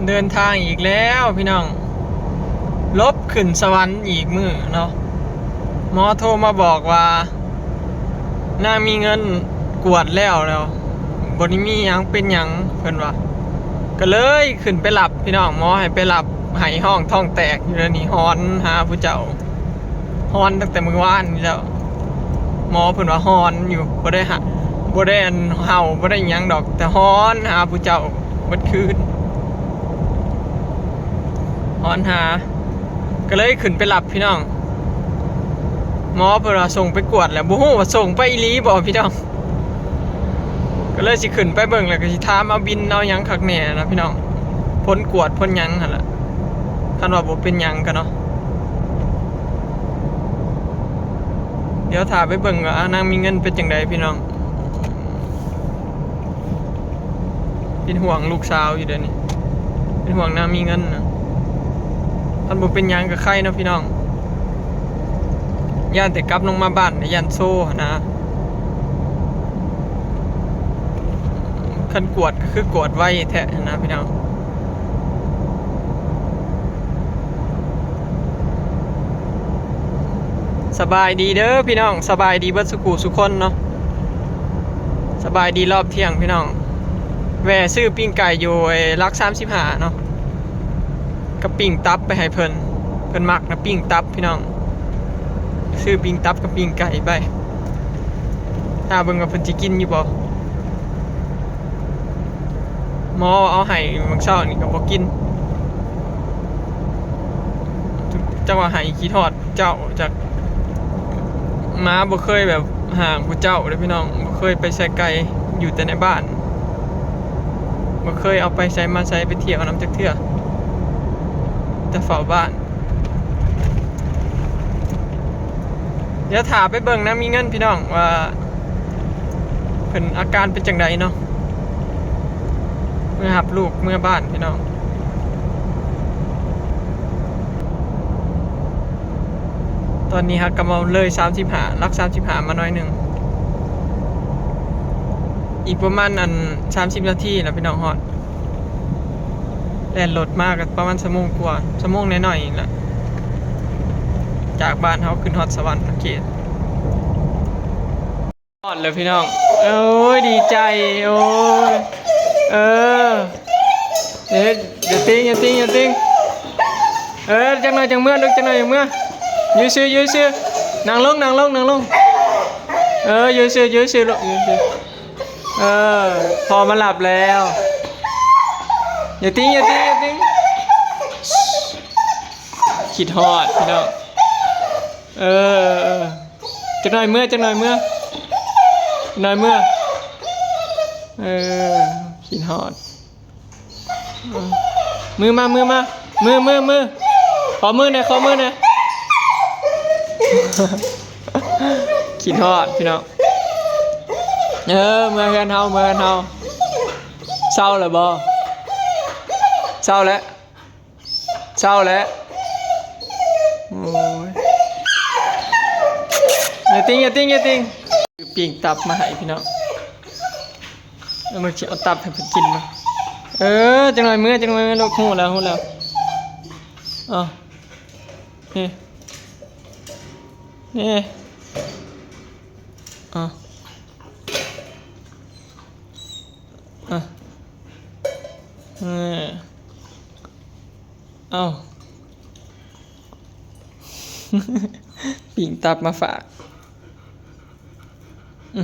ເດີນທາງອີກແລ້ວພີ່ນ້ອງ, ລົບຂຶ້ນສະຫວັນອີກມື້ເນາະ. ໝໍໂທມາບອກວ່າ ນາງມີເງິນກວດແລ້ວ ແລ້ວບໍ່ໄດ້ມີຫຍັງເປັນຫຍັງ ເພິ່ນວ່າ. ກໍເລີຍຂຶ້ນໄປຮັບພີ່ນ້ອງ, ໝໍໃຫ້ໄປຮັບ, ໄຫ້ຮ້ອງທ້ອງແຕກຢູ່ແລ້ວນີ້, ຮ້ອນຫາຜູ້ເຈົ້າ. ຮ້ອນຕັ້ງແຕ່ມື້ວານນີ້ແລ້ວ. ໝໍເພິ່ນວ່າຮ້ອນຢູ່, ບໍ່ໄດ້ຫະ ບໍ່ໄດ້ອັນເຫົ່າ ບໍ່ໄດ້ຫຍັງດອກ, ແຕ່ຮ້ອນຫາຜູ້ເຈົ້າເບິດຄືນ, ຮ້ອນຫາ. ກໍເລີຍຂຶ້ນໄປຮັບພີ່ນ້ອງ. ໝໍເພິ່ນວ່າສົ່ງໄປກວດແລ້ວ, ບໍ່ຮູ້ວ່າສົ່ງໄປອີ່ຫຼີບໍ່ພີ່ນ້ອງ. ກໍເລີຍຊິຂຶ້ນໄປເບິ່ງ ແລ້ວກໍຊິຖາມເອົາບິນເອົາຫຍັງຄັກແນ່ນະພີ່ນ້ອງ, ຜົນກວດຜົນຫຍັງຫັ້ນລະ. ຄັນວ່າບໍ່ເປັນຫຍັງກໍເນາະ, ດຽວຖ້າໄປເບິ່ງວ່າ ອາ ນາງມີເງິນເປັນຈັ່ງໃດພີ່ນ້ອງ. ເປັນຫ່ວງລູກສາວຢູ່ເດ້ນີ້, ເປັນຫ່ວງນາງມີເງິນນະ. ຄັນບໍ່ເປັນຫຍັງກໍໄຄເນາະພີ່ນ້ອງ, ຢ້ານແຕ່ກັບລົງມາບ້ານ ຢ້ານໂຊຫັ້ນນະ. ຄັນກວດກໍຄືກວດໄວແທ້ຫັ້ນນະພີ່ນ້ອງ. ສະບາຍດີເດີພີ່ນ້ອງ, ສະບາຍດີເບິດສຸຜູ້ສຸຄົນເນາະ, ສະບາຍດີຮອບທ່ຽງພີ່ນ້ອງ. ແວ່ຊື້ປີ້ງໄກ່ຢູ່ ເອີ ຫຼັກສາມສິບຫ້າເນາະ, ກັບປີ້ງຕັບໄປໃຫ້ເພິ່ນ, ເພິ່ນມັກນະປີ້ງຕັບພີ່ນ້ອງ. ຊື້ປີ້ງຕັບກັບປີ້ງໄກ່ໄປ, ຖ້າເບິ່ງວ່າເພິ່ນຊິກິນຢູ່ບໍ່. ໝໍເອົາໃຫ້ມື້ເຊົ້ານີ້ກໍບໍ່ກິນ, ຈັກວ່າໃຫ້ ຄິດຮອດເຈົ້າ. ຈັກ ໝາບໍ່ເຄີຍແບບຫ່າງຜູ້ເຈົ້າເດ້ພີ່ນ້ອງ, ບໍ່ເຄີຍໄປໃສໄກ, ຢູ່ແຕ່ໃນບ້ານ, ບໍ່ເຄີຍເອົາໄປໃສມາໃສ ໄປທ່ຽວນຳຈັກເທື່ອ, ແຕ່ເຝົ້າບ້ານ. ດຽວຖ້າໄປເບິ່ງນາງມີເງິນພີ່ນ້ອງ ວ່າເພິ່ນອາການເປັນຈັ່ງໃດເນາະ. ເມືອຮັບລູກເມືອບ້ານພີ່ນ້ອງ. ຕອນນີ້ຫາກະມາເລີຍສາມສິບຫ້າ ຫຼັກສາມສິບຫ້າມາໜ້ອຍໜຶ່ງ, ອີກປະມານອັນສາມສິບນາທີລະພີ່ນ້ອງຮອດ. ແລ່ນລົດມາກໍປະມານຊົ່ວໂມງກວ່າ, ຊົ່ວໂມງໜ້ອຍໆນີ້ລະ, ຈາກບ້ານເຮົາຂຶ້ນຮອດສະຫວັນນະເຂດ. ຮອດແລ້ວພີ່ນ້ອງ. ໂອ້ຍ ດີໃຈ. ໂອ້ຍ ເອີ ເອີ ຢ່າຕິງ ຢ່າຕິງ ຢ່າຕິງ. ເອີ ຈັກໜ້ອຍຈັ່ງເມືອລູກ, ຈັກໜ້ອຍຈັ່ງເມືອ. ຢູ່ຊື່ ຢູ່ຊື່. ນັ່ງລົງ ນັ່ງລົງ ນັ່ງລົງ. ເອີ ຢູ່ຊື່ ຢູ່ຊື່ລູກ ຢູ່ຊື່. ເອີ ພໍ່ມາຮັບແລ້ວ. ຢ່າຕິງ ຢ່າຕິງ ຢ່າຕິງ. ຄິດຮອດພີ່ນ້ອງ. ເອີ ເອີ ຈັກໜ້ອຍເມືອ ຈັກໜ້ອຍເມືອ ໜ້ອຍເມືອ. ເອີ ຄິດຮອດ. ເອີ ມືມາ ມືມາ ມື ມື ມື. ຂໍມືແດ່ ຂໍມືແດ່. ຄິດຮອດພີ່ນ້ອງ. ເອີ ເມືອເຮືອນເຮົາ ເມືອເຮືອນເຮົາ. ເຊົາແລ້ວບໍ່? ເຊົາແລ້ວ. ເຊົາແລ້ວ. ໂອ້ຍ ຢ່າຕິງ ຢ່າຕິງ ຢ່າຕິງ. ປີ້ງຕັບມາໃຫ້ພີ່ນ້ອງ, ແລ້ວມັນຊິເອົາຕັບໃຫ້ເພິ່ນກິນເນາະ. ເອີ ຈັກໜ້ອຍເມືອ ຈັກໜ້ອຍເມືອລູກ. ຮູ້ແລ້ວ ຮູ້ແລ້ວ. ເອົາ ນີ້ ນີ້. ເອົາ ອ່ະ ເອີ ເອົາ ປີ້ງຕັບມາຝາກ. ອື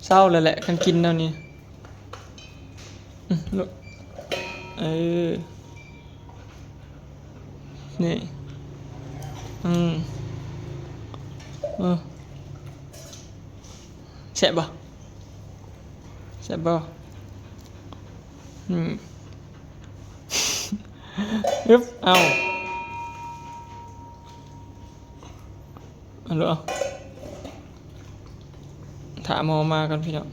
ເຊົາແລ້ວແຫຼະ ຄັນກິນແນວນີ້. ອື ເອີ ນີ້ ອື ເອີ ແຊບບໍ່? ແຊບບໍ່? ອືມ ອຶບ ເອົາ ເອົາ ຖ້າໝໍມາກ່ອນພີ່ນ້ອງ.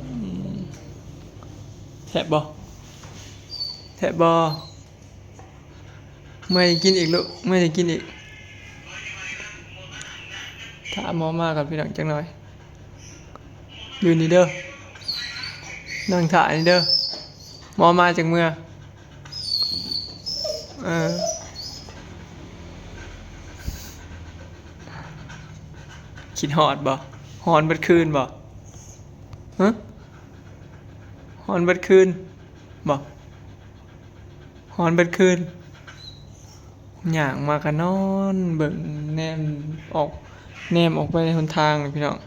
ອືມ ແຊບບໍ່? ແຊບບໍ່? ເມື່ອຍກິນອີກລູກ ເມື່ອຍກິນອີກ. ຖ້າໝໍມາກ່ອນພີ່ນ້ອງຈັກໜ້ອຍ. ຢູ່ນີ້ເດີ ນັ່ງຖ້ານີ້ເດີ. ໝໍມາຈັ່ງເມືອ. ເອີ ຄິດຮອດບໍ່? ຮ້ອນເບິດຄືນບໍ່? ຮະ? ຮ້ອນເບິດຄືນບໍ່? ຮ້ອນເບິດຄືນ. ຍ່າງມາກະນອນເບິ່ງ ແນມອອກ ແນມອອກໄປຫົນທາງນີ້ພີ່ນ້ອງ,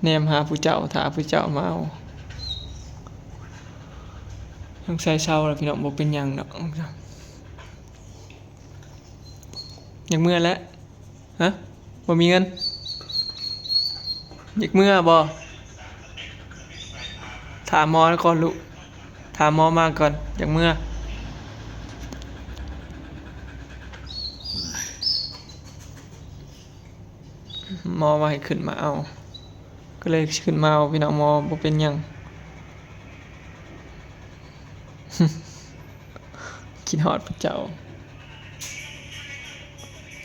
ແນມຫາຜູ້ເຈົ້າ ຖ້າຜູ້ເຈົ້າມາເອົາ. ສົງໄສເຊົາແລ້ວພີ່ນ້ອງ ບໍ່ເປັນຫຍັງດອກ. ຢາກເມືອແລ້ວ. ຮະ? ບໍ່ມີເງິນ? ຢາກເມືອບໍ່? ຖ້າໝໍກ່ອນລູກ ຖ້າໝໍມາກ່ອນ ຢາກເມືອ. ໝໍວ່າໃຫ້ຂຶ້ນມາເອົາ ກໍເລີຍຂຶ້ນມາເອົາພີ່ນ້ອງ. ໝໍບໍ່ເປັນຫຍັງ. ຄິດຮອດພະເຈົ້າ.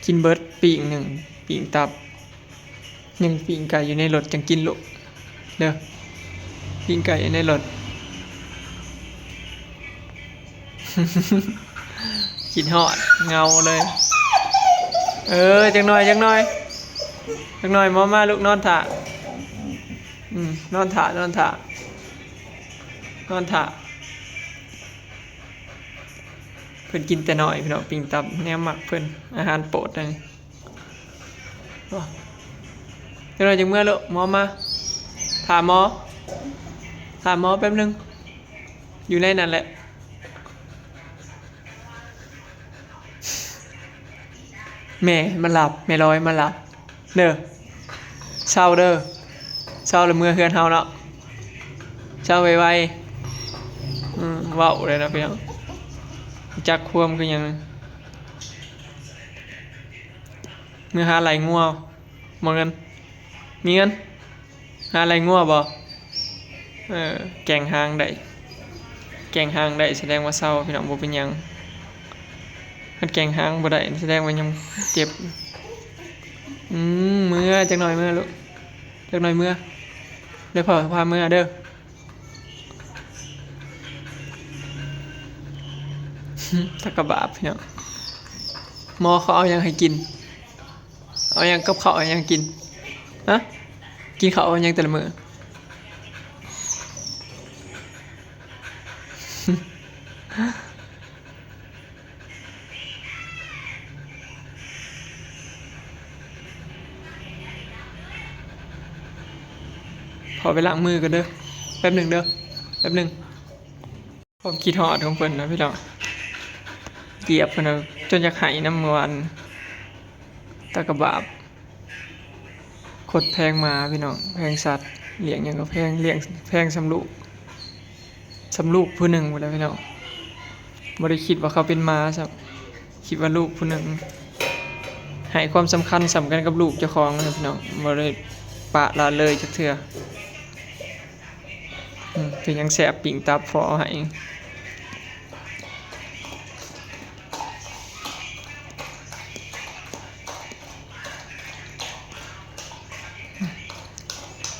ກິນເບິດປີ້ງໜຶ່ງ ປີ້ງຕັບ ຍັງປີ້ງໄກ່ຢູ່ໃນລົດ ຈັ່ງກິນລູກເດີ. ປີ້ງໄກ່ຢູ່ໃນລົດ. ຄິດຮອດເຫງົາເລີຍ. ເອີ ຈັກໜ່ອຍ ຈັກໜ່ອຍ ຈັກໜ່ອຍ ໝໍມາລູກ. ນອນຖ້າ ອືມ ນອນຖ້າ ນອນຖ້າ ນອນຖ້າ. ເພິ່ນກິນແຕ່ນ້ອຍພີ່ນ້ອງ ປີ້ງຕັບ ແນວມັກເພິ່ນ ອາຫານໂປດ. ຈັ່ງໜ້ອຍຈັ່ງເມືອລູກ. ໝໍມາ ຖ້າໝໍ ຖ້າໝໍແປັບໜຶ່ງ ຢູ່ໃນນັ້ນແຫຼະ. ແມ່ມາລັບ ແມ່ລອຍມາລັບເດີ. ເຊົາເດີ ເຊົາແລ້ວເມືອເຮືອນເຮົາເນາະ ເຊົາໄວໆ. ອືມ ເວົ້າເລີຍເນາະພີ່ນ້ອງ ຮູ້ຈັກຄວາມຄືຫຍັງ. ເມືອຫາໄລ່ງົວ ບໍ່ເງິນ ມີເງິນ ຫາໄລ່ງົວບໍ່? ເອີ ແກວ່ງຫາງໄດ້ ແກວ່ງຫາງໄດ້ສະແດງວ່າເຊົາພີ່ນ້ອງ ບໍ່ເປັນຫຍັງ. ຄັນແກວ່ງຫາງບໍ່ໄດ້ສະແດງວ່າຍັງເຈັບ. ອືມ ເມືອ ຈັກໜ່ອຍເມືອລູກ ຈັກໜ່ອຍເມືອ ແລ້ວພໍ່ພາເມືອເດີ. ຕາກະບາບພີ່ນ້ອງ. ໝໍເຂົາເອົາຫຍັງໃຫ້ກິນ? ເອົາຫຍັງກັບເຂົ້າ ເອົາຫຍັງກິນ? ຮະ? ກິນເຂົ້າເອົາຫຍັງແຕ່ລະມື້? ຂໍໄປລ້າງມືກ່ອນເດີ ແປັບໜຶ່ງເດີ ແປັບໜຶ່ງ. ຄວາມຄິດຮອດຂອງເພິ່ນນະພີ່ນ້ອງ ກຽບເພິ່ນນະ ຈົນຢາກໄຫ້ນຳ ເມື່ອວານ. ຕາກະບາບ ຄົດແພງໝາພີ່ນ້ອງ ແພງສັດ ລ້ຽງຫຍັງກໍແພງ ລ້ຽງແພງສ່ຳລູກ ສ່ຳລູກຜູ້ໜຶ່ງພຸ້ນແຫຼະພີ່ນ້ອງ. ບໍ່ໄດ້ຄິດວ່າເຂົາເປັນໝາຊ້ຳ ຄິດວ່າລູກຜູ້ໜຶ່ງ ໃຫ້ຄວາມສຳຄັນສ່ຳກັນກັບລູກເຈົ້າຂອງນະພີ່ນ້ອງ ບໍ່ໄດ້ປະລະເລີຍຈັກເທື່ອ. ອືມ ເປັນຫຍັງແຊບ ປີ້ງຕັບພໍໃຫ້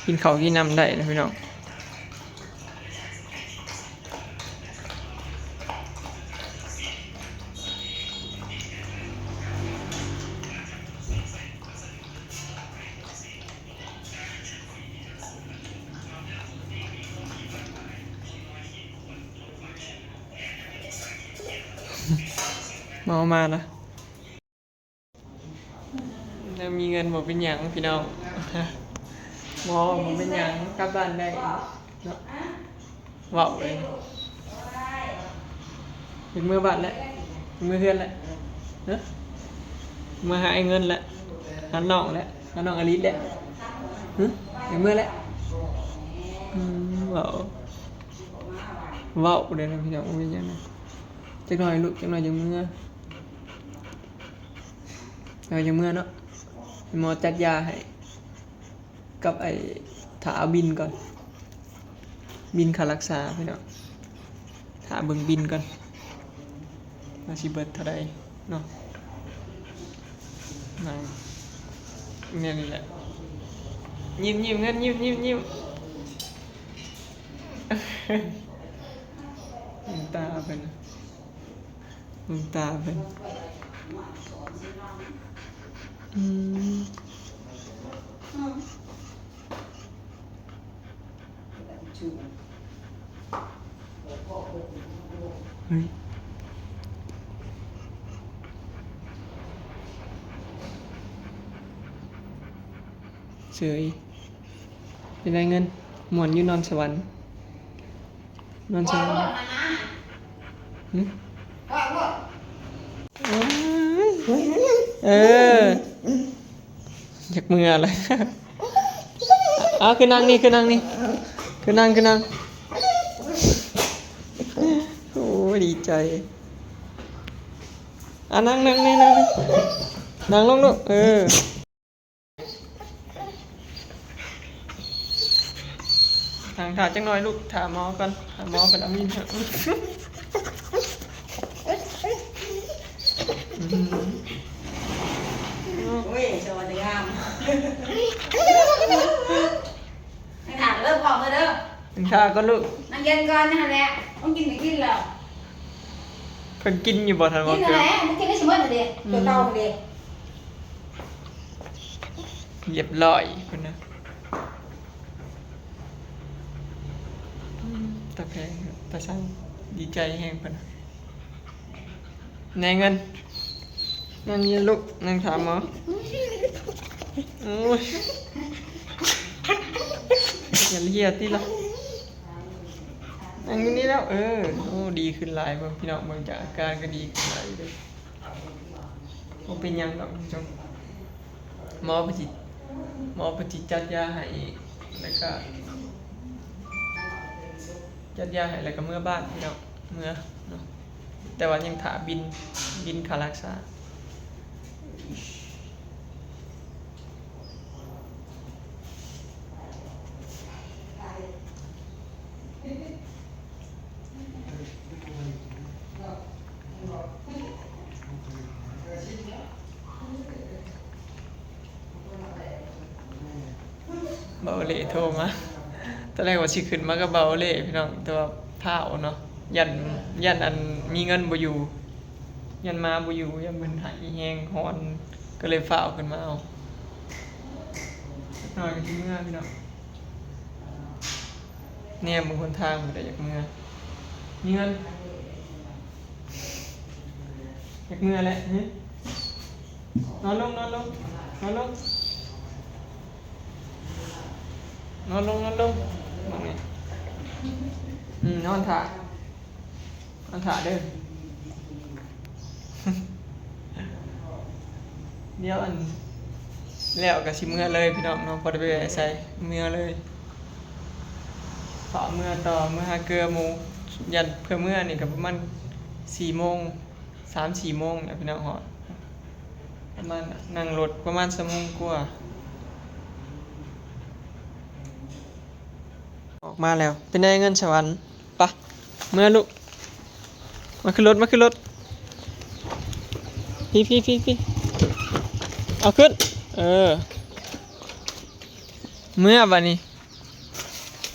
ກິນເຂົ້າກິນນ້ຳໄດ້ນະພີ່ນ້ອງ. ເມົາມາລະ ຍັງມີເງິນບໍ່ເປັນຫຍັງພີ່ນ້ອງ ບໍ່ ບໍ່ເປັນຫຍັງ ກັບບ້ານໄດ້ເນາະ. ເວົ້າເລີຍ ຢາກເມືອບ້ານແຫຼະ ຢາກເມືອເຮືອນແຫຼະ ເອີ ເມືອຫາອ້າຍເງິນແຫຼະ ຫານ້ອງແຫຼະ ຫານ້ອງອາລິດແຫຼະ ຫຶ ຢາກເມືອແຫຼະ. ອືມ ເວົ້າ ເວົ້າເລີຍນະພີ່ນ້ອງ ບໍ່ເປັນຫຍັງນະ ຈັກໜ້ອຍລູກ ຈັກໜ້ອຍຈັ່ງເມືອ ເອີ ຈັ່ງເມືອເນາະ ໃຫ້ໝໍຈັດຢາໃຫ້. ກັບໄອ້ ຖ້າເອົາບິນກ່ອນ ບິນຄ່າລັກສາພີ່ນ້ອງ ຖ້າເບິ່ງບິນກ່ອນ ວ່າຊິເບິດເທົ່າໃດເນາະ. ນັ່ງແນວນີ້ແຫຼະ ຍິ້ມໆ ເງິນຍິ້ມໆ. ເພິ່ນນະ ເບິ່ງຕາເພິ່ນ ອືມ ເຮີ້ຍ ເສີຍ ເປັນໄງເງິນ ມ່ວນຢູ່ນອນສະຫວັນ? ນອນໃສ? ຫຶ? ເອີ ຢາກເມືອແລ້ວ. ເອົາ ຂຶ້ນນັ່ງນີ້ ຂຶ້ນນັ່ງນີ້ ຂຶ້ນນັ່ງ ຂຶ້ນນັ່ງ. ໂອ້ຍ ດີໃຈ. ອ່າ ນັ່ງ ນັ່ງນີ້ ນັ່ງນີ້ ນັ່ງລົງລູກ ເອີ. ນັ່ງຖ້າຈັກໜ່ອຍລູກ ຖ້າໝໍກ່ອນ ຖ້າໝໍເພິ່ນເອົາມີດໃຫ້. ອືມ ໂອ້ຍ ສະຫວັດດີງາມ. ນັ່ງຖ້າເດີ ພ້ອມເດີ ນັ່ງຖ້າກ່ອນລູກ ນັ່ງເຢັນກ່ອນຫັ້ນແຫຼະ ຕ້ອງກິນກໍກິນແລ້ວ. ເພິ່ນກິນຢູ່ບໍ່ ທ່ານໝໍ? ກິນຫັ້ນແຫຼະ ມັນກິນໄດ້ຊິໝົດຫັ້ນເດ ອືມ ຕົວເກົ່າຫັ້ນເດ. ຮຽບຮ້ອຍເພິ່ນນະ ອືມ ຕາແພງ ຕາຊັງ ດີໃຈແຮງເພິ່ນນະ. ແນເງິນ ນັ່ງນີ້ລູກ ນັ່ງຖ້າໝໍ. ໂອ້ຍ ຢ່າເລຍຕິລະ ນັ່ງຢູ່ນີ້ແລ້ວ ເອີ. ໂອ້ ດີຂຶ້ນຫຼາຍ ເບິ່ງພີ່ນ້ອງ ເບິ່ງຈາກອາການກໍດີຂຶ້ນຫຼາຍຢູ່ເດ້. ບໍ່ເປັນຫຍັງດອກ ໝໍເພິ່ນຊິ ໝໍເພິ່ນຊິຈັດຢາໃຫ້ ແລ້ວກະຈັດຢາໃຫ້ ແລ້ວກະເມືອບ້ານພີ່ນ້ອງ ເມືອເນາະ ແຕ່ວ່າຍັງຖ້າບິນ ບິນຄ່າຮັກສາ. ບ່າວເລ່ໂທມາ ຕອນແລກວ່າຊິຂຶ້ນມາກັບບ່າວເລ່ພີ່ນ້ອງ ແຕ່ວ່າພ້າວເນາະ ຢ້ານ ຢ້ານອັນມີເງິນບໍ່ຢູ່ ຢ້ານມາບໍ່ຢູ່ ຢ້ານເພິ່ນໄຫ້ແຮງຮ້ອນ ກໍເລີຍຟ້າວຂຶ້ນມາເອົາ. ຈັກໜ້ອຍກໍຊິເມືອພີ່ນ້ອງ ແນມເບິ່ງຫົນທາງພຸ້ນແຫຼະ ຢາກເມືອ ມີເງິນ ຢາກເມືອແຫຼະ. ຫຶ? ນອນລົງ ນອນລົງ ນອນລົງ ນອນລົງ ນອນລົງ ອືມ ນອນຖ້າ ນອນຖ້າເດີ. ດຽວອັນ ແລ້ວກໍຊິເມືອເລີຍພີ່ນ້ອງເນາະ ບໍ່ໄດ້ໄປໃສ ເມືອເລີຍ ຟ້າວເມືອຕໍ່ ເມືອຫາເກືອໝູ່ ຢ້ານເພື່ອເມືອນີ້ກໍປະມານສີ່ໂມງ ສາມສີ່ໂມງແລ້ວພີ່ນ້ອງ ຮອດ ປະມານ ນັ່ງລົດປະມານຊົ່ວໂມງກວ່າ. ອອກມາແລ້ວ ເປັນໄດເງິນສະຫວັນ? ປະ ເມືອລູກ ມາຂຶ້ນລົດ ມາຂຶ້ນລົດ ພີ້ ພີ້ ພີ້ ພີ້ ເອົາຂຶ້ນ ເອີ ເມືອບາດນີ້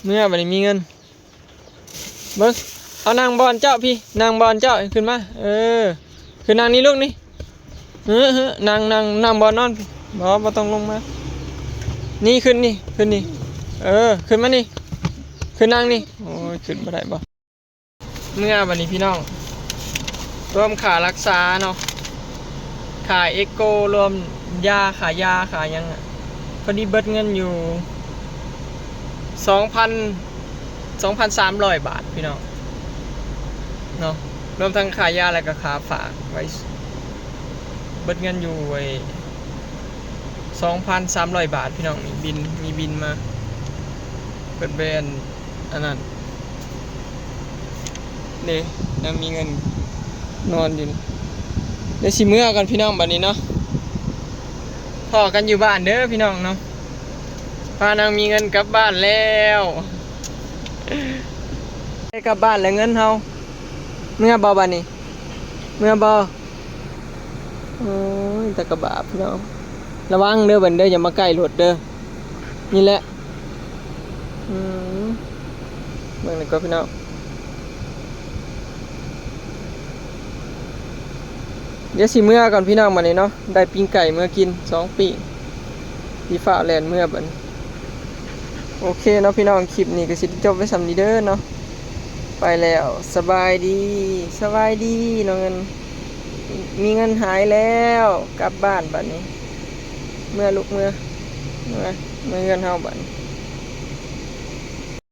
ເມືອບາດນີ້ ມີເງິນ. ເບິ່ງ ເອົານັ່ງບ່ອນເຈົ້າພີ້ ນັ່ງບ່ອນເຈົ້າ ຂຶ້ນມາ ເອີ ຂຶ້ນນັ່ງນີ້ລູກນີ້ ເອີ ເອີ ນັ່ງ ນັ່ງ ນັ່ງບ່ອນນອນພີ້ ບໍ່ ບໍ່ຕ້ອງລົງມາ ນີ້ ຂຶ້ນນີ້ ຂຶ້ນນີ້ ເອີ ຂຶ້ນມານີ້ ຂຶ້ນນັ່ງນີ້ ໂອ້ຍ ຂຶ້ນບໍ່ໄດ້ບໍ່ ເມືອບາດນີ້ພີ່ນ້ອງ ລວມຄ່າລັກສາເນາະ ຄ່າເອໂກ ລວມຢາ ຄ່າຢາ ຄ່າຫຍັງ ພໍດີເບິດເງິນຢູ່ສອງພັນ ສອງພັນສາມຮ້ອຍບາດພີ່ນ້ອງເນາະ ລວມທັງຄ່າຢາ ແລ້ວກໍຄ່າຝາກໄວ້ ເບິດເງິນຢູ່ໄອ້ສອງພັນສາມຮ້ອຍບາດພີ່ນ້ອງ ມີບິນ ມີບິນມາ ເພິ່ນແບນ ອັນນັ້ນເດ້ ນາງມີເງິນນອນຢູ່ນີ້ ດຽວຊິເມືອກ່ອນພີ່ນ້ອງ ບາດນີ້ເນາະ ພໍ້ກັນຢູ່ບ້ານເດີພີ່ນ້ອງເນາະ ພານາງມີເງິນກັບບ້ານແລ້ວ ໄດ້ກັບບ້ານແລ້ວເງິນເຮົາ ເມືອບໍ່ບາດນີ້ ເມືອບໍ່? ໂອ້ຍ ຕາກະບາບພີ່ນ້ອງ ລະວັງເດີບັດນີ້ເດີ ຢ່າມາໃກ້ລົດເດີ ນີ້ແຫຼະ ອືມ ເບິ່ງນີ້ກ່ອນພີ່ນ້ອງ เดี๋ยวสิเมือก่อนพี่น้อง บัดนี้เนาะ ได้ปิ้งไก่เมือกินสองปิ้ง สิฟ้าวแล่นเมือบัดนี้ โอเคเนาะพี่น้อง คลิปนี้ก็สิจบไว้ส่ำนี้เด้อเนาะ ไปแล้ว สบายดี สบายดี น้องเงิน มีเงินหายแล้ว กลับบ้านบัดนี้ เมือลูกเมือ เมือ เมือเฮือนเฮาบัดนี้